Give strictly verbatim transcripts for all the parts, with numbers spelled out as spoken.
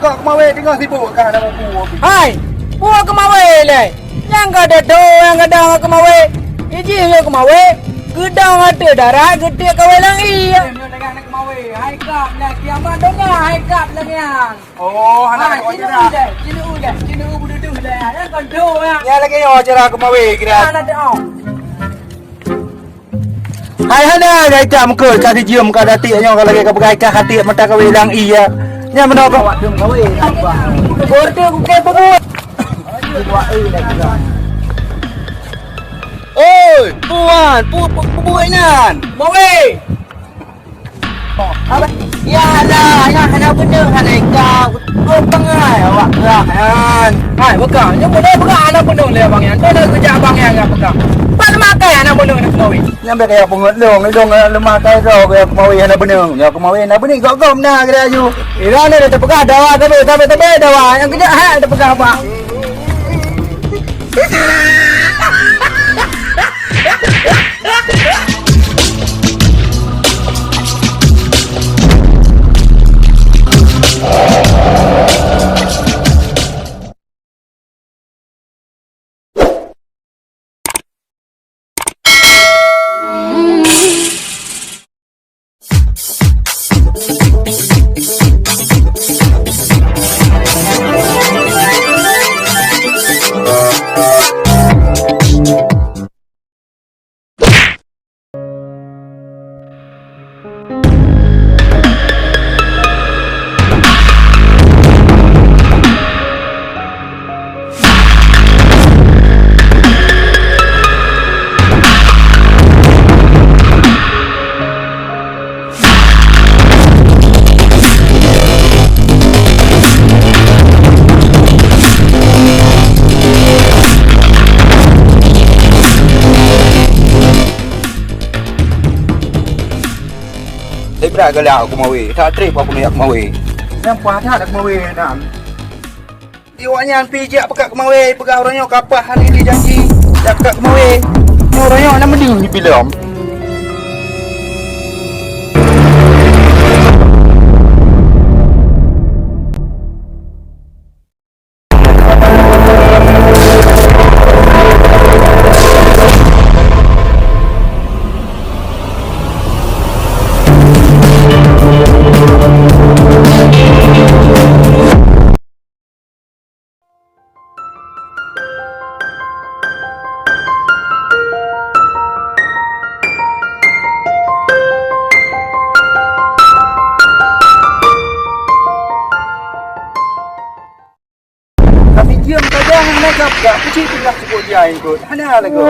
Kok keumawe teungoh sibuk ka na buku. Hai, buet keumawe lé. Nyang ka dado nyang gadang keumawe. Iji lé keumawe. Geudong ateueh darat geutiek kawé lam ié. Nyoe lagak na keumawe. Hai kap na kiamat donya, hai kap lagak. Oh, hana kok jerak. Cina udah, cina udah, cina udah duduh dah. Yang kau doh ya. Ya lagi yo jerak keumawe kira. Hana doh. Hai hana gai ka meukeu ka dijieum ka datik nyoe ka lagée ka peugah ka hati mata kawé lam ié. Nyan meunoe ka. Awak dum kawé. Borte bukai peubuet. Oi, tuan, pu pu pu nan. Mawe. Ya lah, ya hana beuneueng hana ikau. Kau pengai awak gerak kan. Hai, bukan. Nyoe beuneueng bukan hana beuneueng lé abang yan. Beuneueng kejak abang yan enggak pegang. Pan makai hana beuneueng nak kawin. Nyang bèk kaya peungeut lôn, lôn leumah kai droe kaya keumawe hana beuneueng. Nyoe keumawe hana beuneueng gok-gok na kira aju. Ira ni dah teupeugah dawa tapi tapi tapi dawa nyang kejak hai teupeugah apa? Tapi brat galak aku mawe, tak trip aku nak mawe. Nampak tak nak mawe nak? Di awak nyan pi jak peugah keumawe, peugah uroe nyoe kapah hari dijanji. Jak peugah keumawe. Nyoe uroe nyoe na meudeueng di filem. Tapi diam saja hana gap-gap, kecil peugah cukup jai ikut. Hana lagu.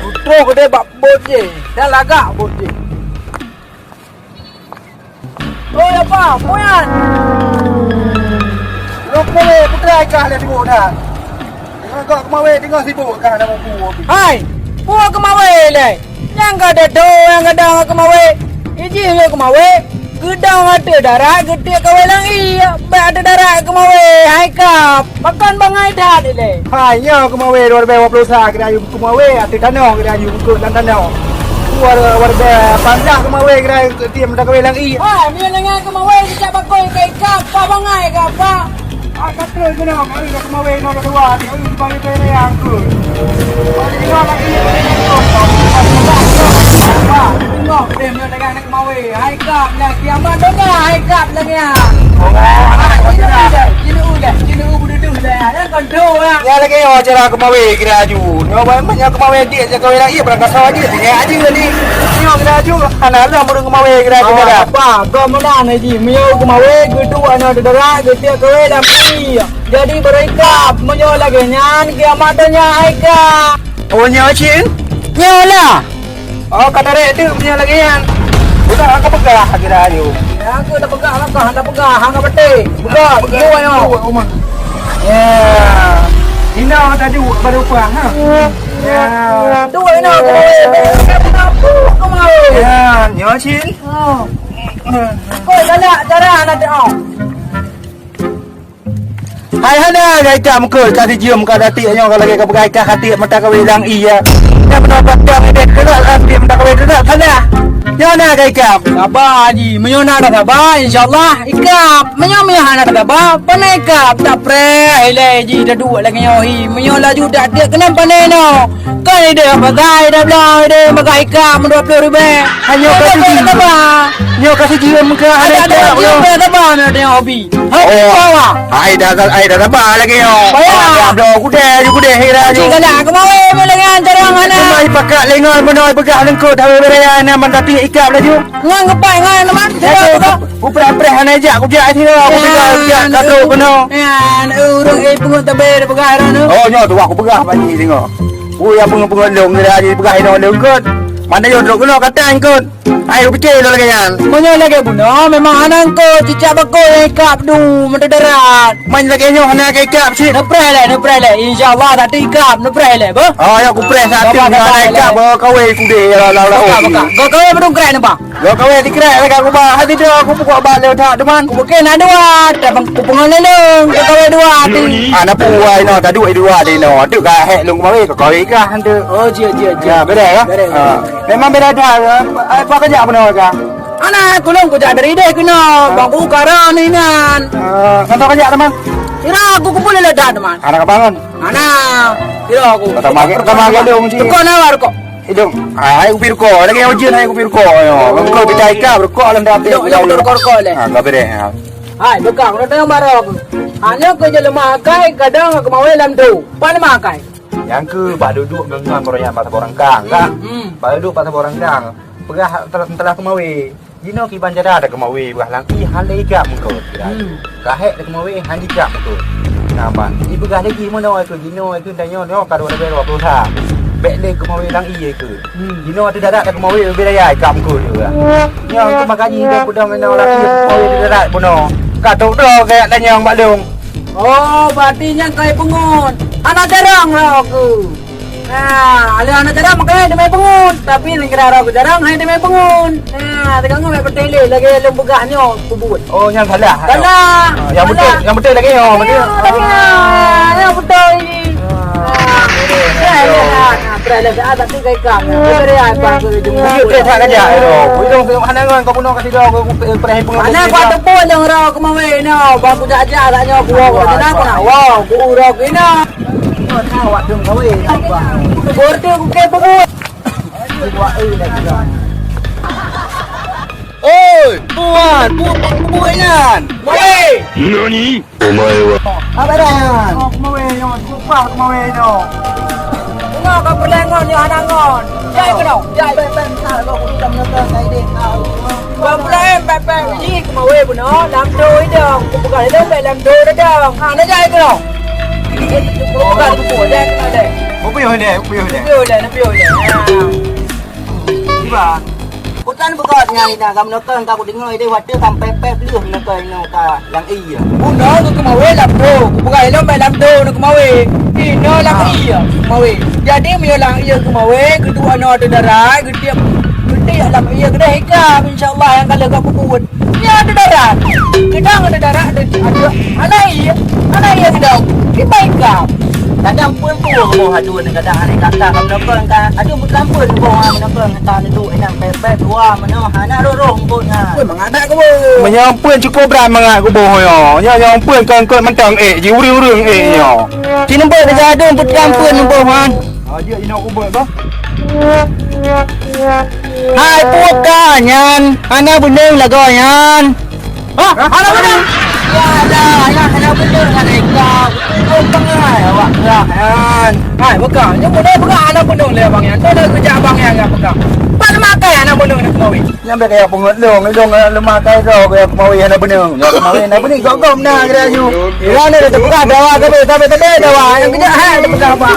Putroh gede bak bot je, dan lagak bot je. Oi apa, Moyan. Lok kole putra ikah le sibuk dah. Kok keumawe teungoh sibuk ka na buku. Hai, buet keumawe lé. Nyang ka dado nyang gadang keumawe. Iji lé keumawe. Geudong ateueh darat geutiek kawé lam ié. Bak ateueh darat keumawe. Hai kap. Pakon bangai that ilé. Hai nyoe keumawe dua ribu dua puluh satu kira yum keumawe ateueh tanoh kira yum keu lam tanoh. War warga pandah keumawe kira tiek meutakawé lam ié. Hai, mie lengan keumawe sejak bakoi ke ikap. Pak bangai ke apa? Ah, ka trôi keunoe, mari dah keumawe nyoe dua, di ulu bang ibe yang tu. Mari keunoe lagi. Tengok, dia punya dagang nak keumawe. Hai kap, nak kiamat donya, hai kap lagi ya. Oh, anak kau tidak. Cina udah, cina udah duduh dah. Yang kau doh ya. Ya lagi yo cara keumawe kira aju. Nyoe banyak keumawe dik je kau lagi berangkat sawah aju. Tinggal aju tadi. Nyoe kira aju. Anak lu murung keumawe kira aju dah. Apa? Kau menang lagi. Mio keumawe, geudua nyoe dara, geutiek keuwe lam ié. Jadi beurikap, meunyoe lagée nyan, kiamat donya hai ka. Oh, nyoe cit? Nyoe lah. Oh, ka tarek tu, meunyoe lagée nyan. Bukan, ka peugah kira aju. Ya, aku dah peugah lah, kah dah peugah, hang ka beutôi. Peugah, dua nyoe. Dua, Uma. Ya. Ina tadi baru peugah, ha? Ya. Dua ina, aku mau. Ya, nyoe cit. Oh. Kau galak cara anak dia. Hai hana gai ka meukeu ka dijeuem ka datik nyoe ka lagée ka beugai ka hati mata kawé lam ié. Nyang meunoe ka dang ideh keunoe hati mata kawé keunoe salah. Nyoe na ka ikab. Saba ji, meunyoe na ka saba, insya Allah ikab. Meunyoe, meunyoe hana ka saba, pane ikab. Tak preh ilée ji taduek lagée nyoe hi. Meunyoe laju tak tiek keunan pane nyoe. Kan ideh pasai dah blang, ideh bagah ikab meudua ploh ribée. Hanyoe ka siji. Saba. Nyoe ka siji meuka hana ikab. Ada, ada, ada, saba meunyoe tengok hobi. Hai, oh. Bawa. Hai, dah, hai, dah sabar lagi, oh. Bawa. Ah, dah bloe kudeh, ju kudeh, hira ju. Galak keumawe, meulengan carang hana. Cuma ipakat lengol meunoe peugah leungkot, haba beraya na mantati ikab laju. Ngon ngepai, ngon, teman. Ya, tu, upreh-upreh hana jak, kujak sini, aku tinggal jak, kat tu, kena. Ya, ureueng, eh, pungut tabe, dia peugah, dah, tu. Oh, nyoe tu, aku peugah, Pak Haji, tengok. Ui, ya, pungut-pungut lông, dia, dia peugah, dah, leungkot. Mana yo, trok kena, kata, leungkot. Hai, kupike lôn lagée nyan. Meunyoe lagée bunoe, memang hana eungkôt, cicak bakôi nyang ikab du, meudeudarat. Man lagée nyoe hana ka ikab cit. Neupreh lé, neupreh lé. Insya Allah, tak ikab, neupreh lé, beuh. Oh, ya, kupreh satu, hana ikab, beuh, kawé kudeh, ya Allah, Allah. Buka, buka. Go kawé beudong krek neu, bah. Go kawé di krek, lagée aku, bah. Hati tu, aku pukok bak lé, tak, teman. Mungkin ada dua, tapi kupeungon lé lôn, go kawé dua, hati. Ah, na puai, no, tak duit dua, di, no. Tu ka hek lôn kawé, go kawé kah, tu. Oh, jeuet, jeuet, jeuet. Ya, beres, ya? Beres, beres. Ah. Memang beda dah, eh, apa kerja apa nama kah? Ana, kulong kujak dari deh kena, bang ku karan inan. Eh, kata kerja teman? Kira aku kumpul le dah teman. Anak bangun. Ana, kira aku. Kata mage, kata mage dong, cik. Kau nawar kok. Idong. Hai, kupi rukok. Lagi ujian, hai, kupi rukok. Yo, engkau kita ikap rukok dalam dapur. Idong, idong, rukok, rukok le. Ha, enggak beda. Ha. Hai, bekang, udah tengok baru aku. Hanya kerja lemah akai, kadang aku mawe lam tu. Pan lemah akai. Nyang keu bak duduek ngon-ngon meureuyak bak saboh rangkang, ka? Hmm, hmm. Bak duduek bak saboh rangkang. Peugah telah, telah keumawe. Jinoe kiban jada ada keumawe, peugah lam i hana ikab meungkot. Hmm. Kahek ada keumawe, hana ikab meungkot. Nah, ban. Ipeugah lagi meunoe keu jinoe keu tanyoe nyoe ka dua ribu dua puluh sa. Bèk lé keumawe lam i keu. Hmm. Jinoe atu darat ada keumawe, beda ya ikab meungkot juga. Nyoe keu makajih dah peudong inoe lagi keumawe di darat bunoe. Ka tok droe kayak tanyong bak lông. Oh, berarti nyan kai peungon. Hana jarang lah aku. Nah, alèh hana jarang makanya dia main peungon. Tapi neugara aku jarang, hai dia main peungon. Nah, teungoh main petele lagi lôn peugah nyoe peubuet. Oh, nyang salah. Salah. Ah, yang betul, salah. Yang betul lagi, oh, betul. Ya, tapi, ah, yang betul ini. Ah, ya, ya, ya. Nah, betul lah, saya tak suka ikan. Betul ya, Bang, tu jumpa. Betul tak kerja, ya, oh. Hidung tu hana ngon kau bunuh kasih dah, aku perah peungon. Mana kau tepuk yang rau kemawe, no. Bang, aku jak-jak kat nyoe, aku wak, aku nak, aku nak. Wow, aku urau, aku nak. Kau tahu, aku kemawe, apa? Border aku kayak pebut. Oi, tuan, bu-, bu-, buat nyan. Woi! Nani? Omae wa. Apa dah? Oh, kemawe nyoe, cukup pah kemawe nyoe. Tengok kau peulengon nyoe hana ngon. Jai keunoe, jai. Pek, pek, bentar, kau bukan nyoe, kau ini, kau. Kau pula, eh, pek, pek, ini kemawe bunoe, lam do idong. Kau bukan idong, pek lam do idong. Ha, na jai keunoe. Eh, kau bukan, kau bukan, jai keunoe deh. Upiyuh deh, upiyuh deh. Upiyuh deh, upiyuh deh. Ha. Iba. Utan beugöt nyan ina ka meunokong ka kudeungoe ideh watèe sampai pèe pleueh meunokong inoe ka lam ié. Bunoe keu keumawe lam do, kupeugah ilôn bèk lam do neukeumawe. Inoe lam ié keumawe. Jadi meunyoe lam ié keumawe, geuduek inoe ateueh darat, geutiek, geutiek lam ié keudeh ikab, insya Allah nyang ka lheueh ka peubuet. Nyan di darat. Keudang di darat, di, aduh, hana ié, hana ié keudong. Kiban ikab. Kadang pun tu boh aduh, kadang hana kata, ka meunokong ka, aduh, beutelampun boh, ha, meunokong ka neuduek inong bèk-bèk dua meunoe, hana roh-roh engkot nyan. Weh, mangat that kuboh. Meunyoe pun cukup brat mangat kuboh nyoe. Nyoe, nyoe pun ka engkot mantong ék, ji ureueng-ureueng ék nyoe. Ci neubeut dega aduh, beutelampun boh, han. Ah, dia inoe kuboh, bah. Hai, puka nyan, hana beuneueng lagoe nyan. Ha? Hana beuneueng? Ya, dah, ya, hana beuneueng ngon ikab. Beutôi bangai awak gerak nyan. Hai, puka, nyoe beuneueng peugah hana beuneueng lé abang nyan. Beuneueng keujak abang nyan peugah. Pat makai hana beuneueng nyoe keumawe. Nyang bèk kaya peungeut lôn, lôn leumah kai droe kaya keumawe hana beuneueng. Nyoe keumawe hana beuneueng, gok-gok na geura ju. Iwan ni dah teupeugah dawa ke, tapi tadi dawa nyang keujak hai teupeugah apa?